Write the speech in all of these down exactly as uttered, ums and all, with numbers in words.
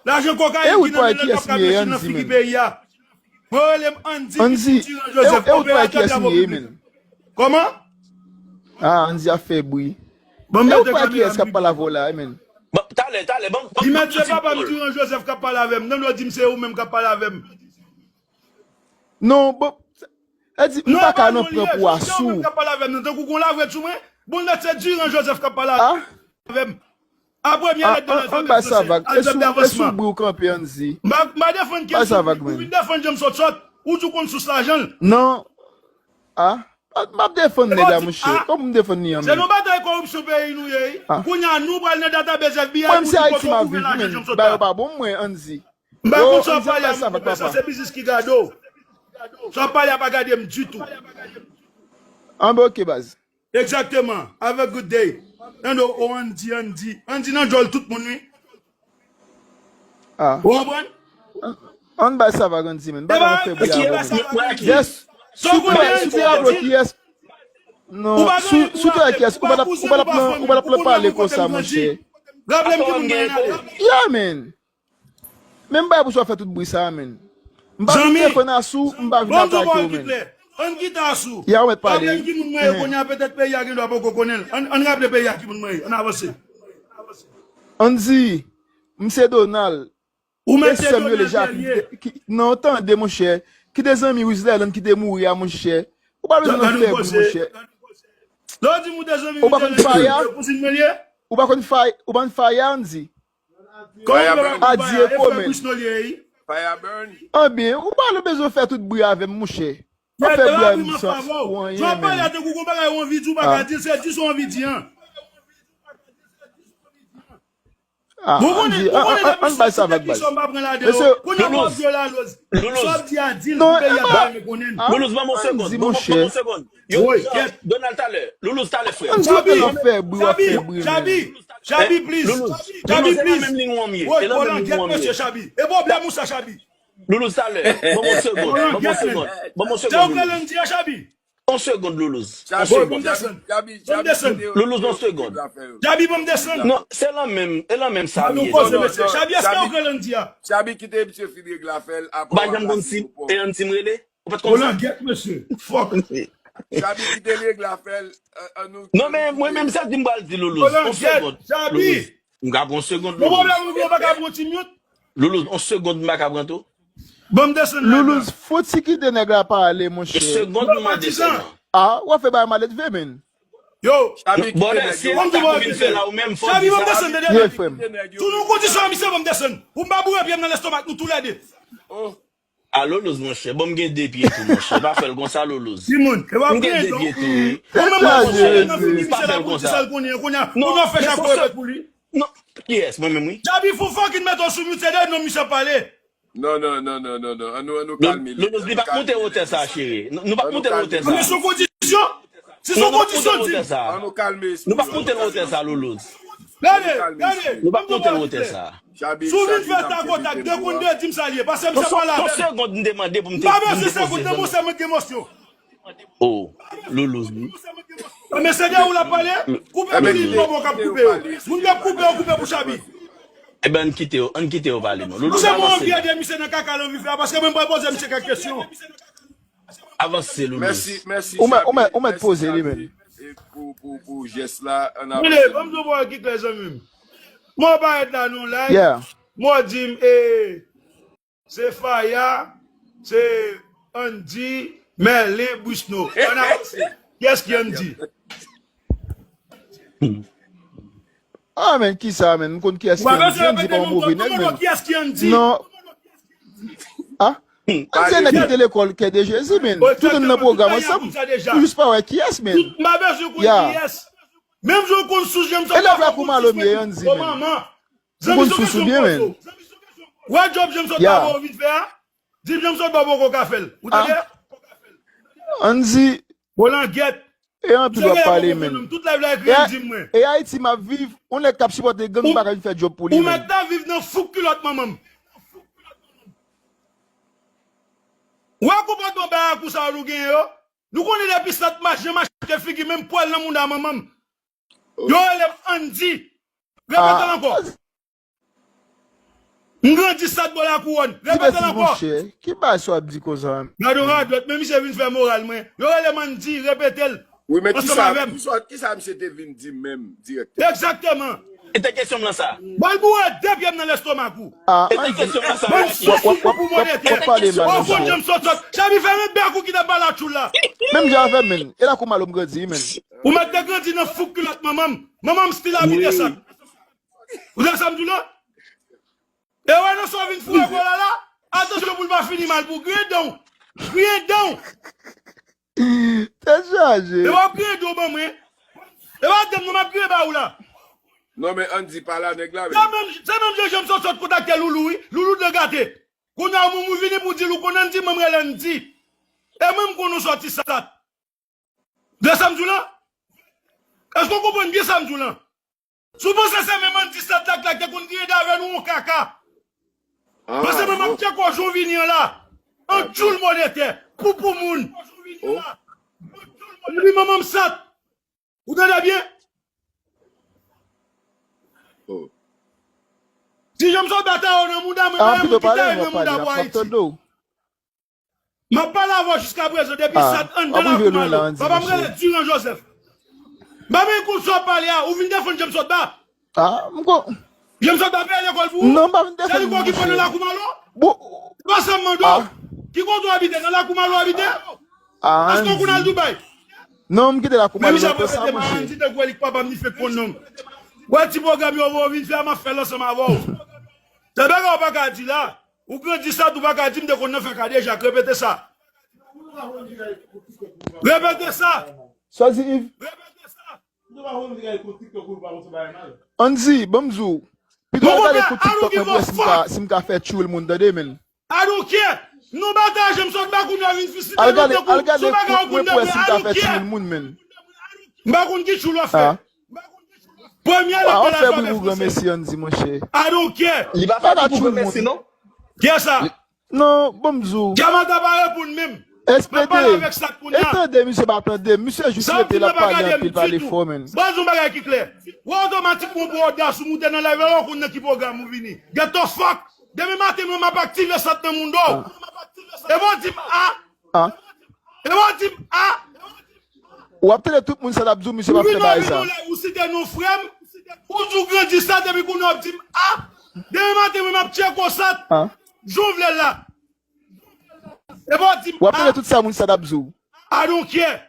Lajan kokayin ki nan men l, l p ap ka blanchi nan figi peyi a. Mwen rele m Andy, pitit Tiran Joseph, operatè djab Repiblik. Kòman? Ah, Andy ap fè bri. Ban m mete kamera m pi. Kiyès k ap pale avè w la, men? Talè, talè, ban m, ban m, ban m ti pawòl. Di mèt se papa m Tiran Joseph k ap pale avè m. Non, non, di m se ou menm k ap pale avè m. Non, bon, e di, m pa ka nan pran pou asou. Non, pa nou li ye, se ou menm k ap pale avè m nan, tankou gon lavèt sou mwen. Bon, mèt se Tiran Joseph k ap pale avè m. A premye lèt de lalfabè fransè, alfabè avansman. M pa defann kenn sou ou, ou vin defann Janm Sòt Sòt, ou di w konn sous lajan l. Non. A, m ap defann nèg la, monchè. Kòman m defann li an menm? Se nan batay kòripsyon peyi nou ye, wi. Kounye a, nou pral nan database F B I pou nou di kote w pwouve lajan Janm Sòt la. Bagay yo pa bon, mwen, Andy. M pa konn sa w ap pale a, monchè, sa se biznis ki gade w. Sa w ap pale a pa gade m ditou. Anben, oke, baz. Egzakteman. Have a good day. Tande w, o Andy, Andy. Andy nan djòl tout moun, wi. Ou konprann? Ann bay sa vag Andy, men. Bagay ap fè bri avè w, men. Yes. Si w te, si w te avè kiyès? Non, si w te avè kiyès, ou pa t ap, ou pa t ap nan, ou pa t ap nan pale konsa, monchè. Raple m ki moun mwen ye. Yeah, man. Men m pa pou sa w fè tout bri sa a, men. M pa vin defann asou, m pa vin atake w, men. Ann kite asou. Ya, ou mèt pale. Raple m ki moun mwen ye kounye a, petèt peyi a gen dwa poko konnen l. Ann, ann raple peyi a ki moun mwen ye. Ann avanse. Andy, m se Donald. Ou mèt se Donald Tellier. Ki, non, tande, monchè. Kite zanmi Wislerland ki te mouri a, monchè. Ou pa bezwen nan fè bri, monchè. Lè w di m ou te zanmi Wislerland, kouzin mwen li ye? Ou pa konn Faya, ou pa konn Faya, Andy? Kòman m fè pa konn Faya? E frè Bouchno li ye, wi. Anben, ou pa bezwen fè tout bri avè m, monchè. Pa fè bri avè m pou anyen, men. Jan w ap pale a tankou gon bagay ou anvi di, ou pa ka di l, se di sa w anvi di an. Ou konnen, ou konnen depi se ti tèt li sa w pa pran ladan yo. Kounye a w ap jwe laloz. Sa w ap di a di l pou peyi a pa renmen konnen l. Loulous, ban m yon segonn, ban m yon segonn. Yo, Donald talè. Loulous talè, frè. Chabi, Chabi, Chabi, please. Chabi, please. Woy, woy, langyèt mesye Chabi. E pwoblèm ou sa, Chabi. Loulous talè. Ban m yon segonn, ban m yon segonn. Ban m yon segonn, Loulous. Yon segonn, Loulous. Yon segonn. Loulous, yon segonn. Chabi, ban m desann. Non, se lan menm, e lan menm sa m ye. Chabi, èske w kwè lan di a? Chabi, kite misye fin regle afè l, apre w ap pase pou pòv. Ou pa janm konn si e Andy m rele? Ou pa t konn sa? Langyèt mesye. Fuck. Chabi, kite l regle afè l, an nou. Non, men mwen menm sa di m pral di, Loulous. Yon segonn, Loulous. M ka pran yon segonn, Loulous. Loulous, yon segonn m pa ka pran tou. Ban m desann la. Loulous, fouti kite nèg la pale, monchè. Segonn m mande sèlman. A, w ap fè bagay maledve, men. Yo, Chabi, kite nèg yo. Chabi, ban m desann, tande. Tou nan kondisyon an, misye, ban m desann. Pou m pa boure pye m nan lestomak nou toulède. A, Loulous, monchè, ban m gen de pye tou, monchè. Pa fè l konsa, Loulous. Timoun, e pa pran don. M gen de pye tou, wi. Ou menm, monchè, nan figi misye la pou di sa l konnen an. Kounye a, ou nan fè Chabi repèt pou li. Non, kiyès? Mwen menm, wi. Chabi, fò fucking mete w sou mute, se de non misye ap pale. Non, non, non, non, non, non. An nou, an nou kalme. Loulous, li p ap monte wotè sa, cheri. Nou p ap monte wotè sa. Men sou kondisyon. Se sou kondisyon, di. An nou kalme espri. Nou p ap monte wotè sa, Loulous. Gade, gade. Nou p ap monte wotè sa. Si w vin fè takotak, de konn de, di m sa l ye. Paske misye pale avè m. Yon segonn, m te mande pou m te. M pa bezwen segonn, nan, monchè, mwen gen emosyon. Oh, Loulous, wi. Mesye, de ou l ap pale, koupe pou li, bon, bon, k ap koupe yo. Moun k ap koupe yo, koupe pou Chabi. Eben, ann kite yo, ann kite yo pale, non. Loulous, avanse. Monchè, mwen anvi ede misye nan kaka l anvi fè a, paske mwen pral poze misye kèk kesyon. Avanse, Loulous. Mèsi, mèsi, Chabi. Ou mèt, ou mèt poze li menm. Pou, pou, pou jès la, ann avanse. Tande, ban m di w bagay ki klè, zanmi m. Mwen parèt la nan yon live, mwen di m, e, Se Faya, se Andy, Merlin, Brisno. Ann avanse. Kiyès ki Andy? Ah, men, kisa, men? M konn kiyès ki Andy. Andy pa yon move nèg, men. Kiyès ki Andy? Non. Ah? Andy se nèg ki te lekòl Kè de Jezi, men. Tout nou nan pwogram ansanm. Ou jis pa wè kiyès, men. M pa bezwen konn kiyès. Menm jan w konn sous Janm Sòt Sòt, ou konn sous mwen tou. Ou konn sous ou byen, men. Wè djòb Janm Sòt la ba w vin fè a? Di Janm Sòt ba w poko ka fè l. Ou tande? Andy. Bon, langyèt. E anpil w ap pale, men. Tout live la ekri Andy mwen. E Ayiti m ap viv, yon nèg k ap sipòte gang pa ka vin fè djòb pou li menm. Ou mèt ta viv nan fouk kilòt manman m. Wè konpòtman barakou sa yo nou genyen yo? Nou konnen depi sat mache, mache figi, menm pwèl nan mouda manman m. Yo rele m Andy. Repete l ankò. Ah. M grandi Sat bò Lakouwòn. Repete l ankò. Monchè, ki bagay sa w ap di konsa? Gade yon radòt, men misye vin fè moral mwen. Yo rele m Andy, repete l. Wi, men kisa, kisa, kisa misye te vin di menm direktè? Egzakteman. E te kesyon m lan sa. Ba l boure de pye m nan lestomak ou. Ah, e te kesyon m lan sa. Bann sousou pou pou modetè. Ou konn jan m sòt sòt. Chabi fèmen bèk ou ki t ap pale a tchoul la. Menm jan avè m, men. E Lakou Malo m grandi, men. Ou mèt te grandi nan fouk kilòt manman m. Manman m still abite Sat. Ou tande sa m di w la? E wè nan sa w vin foure gòl la la? Atansyon pou l pa fini mal pou w. Griyen dan w. Griyen dan w. Tèt chaje. E w ap griyen dan w ban mwen. E pa dan m non m ap griyen ba ou la. Non men Andy pa la nèg la men. Se menm jan jan m sot sot kontakte Loulou wi. Loulou dlo gate. Kounye a ou menm ou vini pou w di l ou konn Andy mwen m rele Andy. E mwen m konn ou sòti Sat. De sa m di w lan? Èske w konprann byen sa m di w lan? Si w panse se menm Andy Sat la k te konn griyen dan avè nou, ou kaka. Paske mwen m ap tcheke w jan w vini an la. An tchoul modetè, poupou moun. Epi manman m Sat. Ou tande byen? Ti jan m sot batay yo nan mouda mwen, mwen menm ki tèren nan mouda pou Ayiti. M ap pale avè w jiskaprezan depi Sat anndan Lakou Malo. Papa m rele Durand Joseph. M pa menm konn sa w ap pale a, ou vin defann James Otba. James Otba peye lekòl pou ou? Non, m pa vin defann. Se li k okipe w nan Lakou Malo? Bon. Se pa sa m mande w. Ki kote w abite? Nan Lakou Malo w abite? Èske w konn al Dubai? Non, m kite Lakou Malo lontan sa monchè. Men misye ap repete Andy tankou e li k papa m li fenk konn non m. Wè ti pwogram yo voye w vin fè a m ap fè l ansanm avè w. Se bagay ou pa ka di la. Ou grandi Sat ou pa ka di m te konn nan fè ka deja k repete sa. Repete sa. Sa w di Yves? Repete sa. Andy, ban m di w. Pito al gade kout TikTok mwen pou wè si m ka, si m ka fè tchoul moun tande men. I don't care. Non batay jan m sot ba kounye a vin fisite nou tankou se yon bagay ou konn dapre I don't care. M pa konn ki tchoul w ap fè. Premye l ap pale alfabè fransè. I don't care. Li pa fè tankou granmesi non. Kiyès sa? Non, ban m di w. Djamata pa reponn menm. S P D. E tande misye pa tande. Misye jis rete l ap pale anpil pale fò menn. Baz yon bagay ki klè. Wè otomatikman w pran odas ou moute nan live la, w konn nan ki pwogram ou vini. Get the fuck. Demen maten mwen m ap aktive Sat nan moun do. E bon di m a. E bon di m a. W ap tande tout moun sa l ap di w, misye p ap fè bagay sa. Ou site non frè m, ou di w grandi Sat epi kounye a w ap di m a. Demen maten mwen m ap tcheke w Sat. Jan w vle l la. E pa w di m a. W ap tande tout sa moun Sat ap di w. I don't care.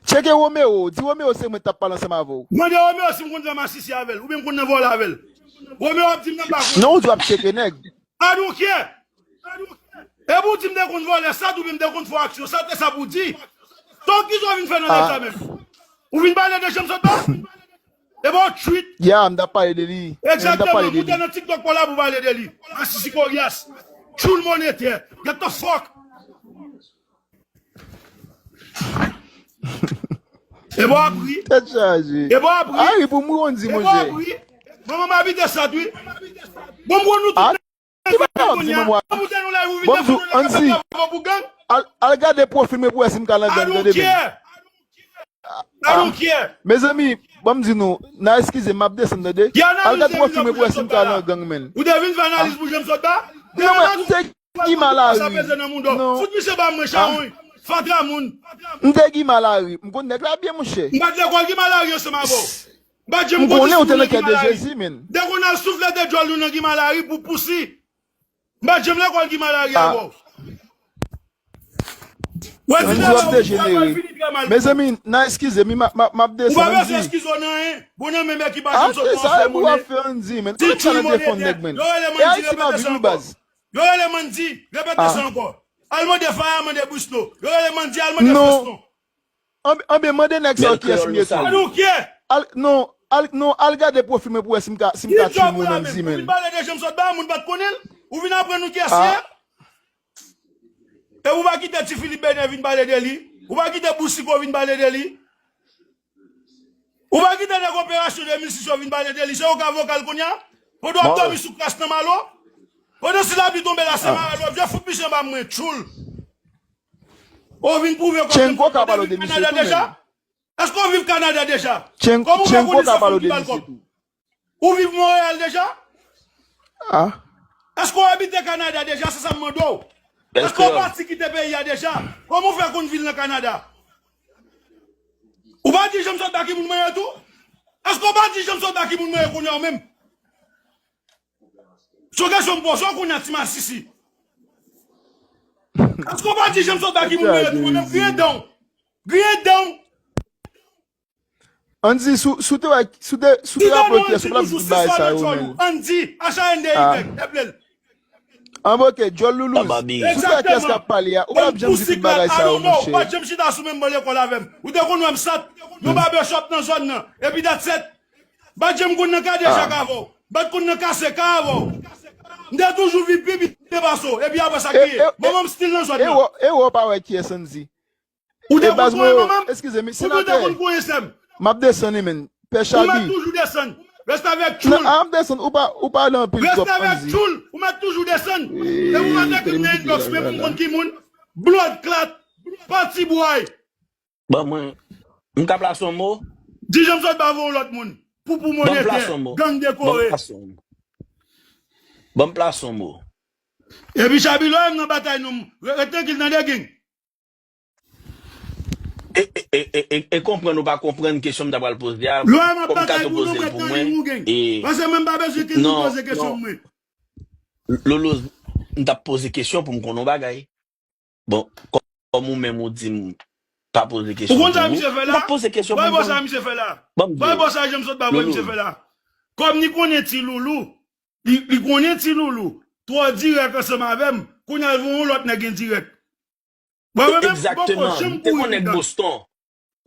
Tcheke Romeo, di Romeo se mwen k t ap pale ansanm avè w. Mande Romeo si m konn fè masisi avè l, oubyen m konn nan vòlè avè l. Romeo ap di m nan m pa konn. Non, ou di w ap tcheke nèg. I don't care. E pou w di m te konn vòlè Sat oubyen m te konn fè aksyon Sat, e sa pou w di. Donk, kisa w vin fè nan live sa menm? Ou vin pale de James Otba? E bon, tchwit. Ya, m t ap pale de li. Egzakteman, moute nan TikTok pa w la pou w pale de li. Masisi koryas. Tchoul monetè. Get the fuck. E bon, apri. Tèt chaje. E bon, apri. Ari pou mwen, di monchè. E bon, apri. Manman m abite Sat wi. Bon, m konn nou tout. Ki bagay w ap di manman w? Bon, m di w, Andy, al, al gade pwofil mwen pou w wè si m ka nan gang tande men. I don't care. Mezanmi, ban m di nou, n a eskize m, m ap desann tande. Al gade pwofil mwen pou w wè si m ka nan gang men. Ou te vin fè analiz pou James Otba? Non, men m te Guy Malari. Non. Fout misye ba mwen chawony. Fatra moun. M te Guy Malari. M konn nèg la byen monchè. M pa t lekòl Guy Malari ansanm avè w. M pa t janm konn souflete Guy Malari. M te konn al souflete djòl nou nan Guy Malari pou pousi. M pa t janm lekòl Guy Malari avè w. Wè ti nèg la w ap dejenere. Mezanmi, n a eskize m wi, m ap desann. Ou pa bezwen eskize w nan anyen. Bon nan men bèk ki pa janm sot nan afè monnen. Ti tchoul monetè. Yo rele m Andy, repete sa ankò. Yo rele m Andy, repete sa ankò. Al mande Faya, mande Brisno. Yo rele m Andy, al mande Fresno. Anben mande nèg sa yo kiyès m ye tou. I don't care. Al, non, al, non, al gade pwofil mwen pou wè si m ka, si m ka tchoul moun Andy menn. Ou vin pale de James Otba, moun pa t konnen l. Ou vin aprann nou kiyès li ye. E ou pa kite Ti Philippe Bènè vin pale de li. Ou pa kite Boucicaut vin pale de li. Ou pa kite nèg operasyon de mil sis yo vin pale de li. Se yo k avoka l kounye a? Pandan w ap dòmi sou kras nan Malo? Pandan si lapli tonbe la se malad w ap jwe, fout misye anba mwen, tchoul. Ou vin pwouve kòm Tchenko ka pale de misye tou menm. Èske w viv Kanada deja? Kòman ou pa konnen sa fòk li ba l kòb? Ou viv Monreyal deja? Ah. Èske w abite Kanada deja? Se sa m mande w. Èske w pati kite peyi a deja? Kòman w fè konn viv nan Kanada? Ou pa di jan m sot ba ki moun mwen ye tou? Èske w pa di jan m sot ba ki moun mwen ye kounye a menm? Se yon kesyon m poze w kounye a, ti masisi. Èske w pa di jan m sot ba ki moun mwen ye tou? Mwen menm griyen dan w. Griyen dan w. Andy, si w te wè, si w te, si w te raple w kiyès, ou pa t ap di tout bagay sa yo menm. Andy, H A N D Y, eple l. An ok, djòl Loulouz. Si w te wè kiyès k ap pale a, ou pa t ap janm di tout bagay sa yo, monchè. Ou pa t janm chita sou menm bò lekòl avè m. Ou te konn wè m sot yon barbershop nan zòn nan. Epi that's it. M pa t janm konn nan Kadejak avè w. M pa t konn nan Kaseka avè w. M te toujou viv pi byen pase w. Epi apre sa ki ye? Manman m still nan zòn nan. E wè w pa wè kiyès Andy. Ou te konn konyen manman m? Eskize m, senatè. M ap desann wi, men. Pè Chabi. Ou mèt toujou desann. Reste avec Tchoul. Non, a m desann, ou pa, ou pa nan anpil twòp, Andy. Reste avec Tchoul. Ou mèt toujou desann. E ou pa teke m nan inbox, men pou m konn ki moun. Bloodclaat. Pati bway. Ban mwen, m ka plase yon mo? Di jan m sot ba voye yon lòt moun. Poupou monete. Gang dekore. Ban m plase yon mo. Epi Chabi, lè w wè m nan batay non, ret trankil tande, gang. E, e, e, e, e, e konprann ou pa konprann kesyon m ta pral poze a, kòm ka tou poze l pou mwen. E, Paske mwen m pa bezwen ke nou poze kesyon mwen. Loulouz, m t ap poze kesyon pou m konn yon bagay. Bon, kòm ou menm ou di m pa poze kesyon pou ou, m p ap poze kesyon pou m konn. Ou konn sa misye fè la? Ban m di w. Ban m di w sa jan m sot ba voye misye fè la. Kòm li konnen Ti Loulou, li, li konnen Ti Loulou twò dirèk ansanm avè m, kounye a l voye yon lòt nèg endirèk. Egzakteman. M te konn nèg Boston.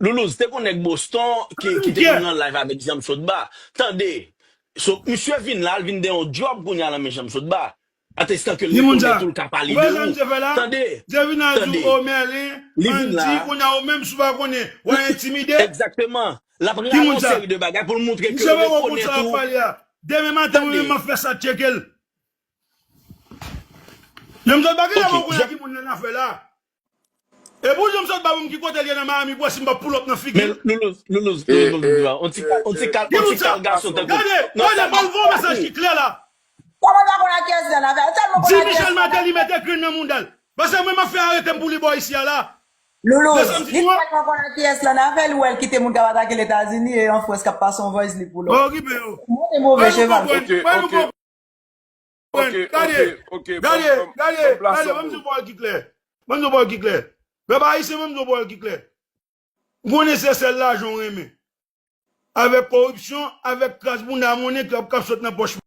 Loulouz, te konn nèg Boston ki, ki te konn nan live avèk Janm Sotba. Tande. So, misye vin la, l vin de yon djòb kounye a nan men Janm Sotba. Atestan ke l rekonèt ou, l ka pale de ou. Tande. Tande. Li vin la. Egzakteman. L ap rale yon seri de bagay pou l montre ke l rekonèt ou. Demen maten, mwen menm, m ap fè sa tcheke l. Janm Sotba gen la mwen konnen ki moun nan afè la. E pou Janm Sotba menm ki kote l ye nan Miami, pou wè si m p ap pull up nan figi l. Men Loulouz, Loulouz, Loulouz, Loulouz, yon ti kal, yon ti kal gason tankou. Gade, gade, ban l voye yon mesaj ki klè la. Kòman l pa konn ak kiyès li annafè? L tèlman konn ak kiyès li annafè. Ti Michel Martelly mete grenn nan mouda l. Paske mwen m ap fè arete m pou li bò isi a la. Loulouz, li tèlman konn ak kiyès li annafè, li wè l kite moun k ap atake l Etazini e an Frans k ap pase yon voice li pou lòt. Okipe yo. Monte move cheval. Gade, gade, gade, gade, ban m di w pawòl ki klè. Ban m di w pawòl ki klè. Pèp ayisyen, ban m di w pawòl ki klè. Ou konnen se sèl lajan w renmen. Avèk koripsyon, avèk kras bounda monnen k ap, k ap sot nan pòch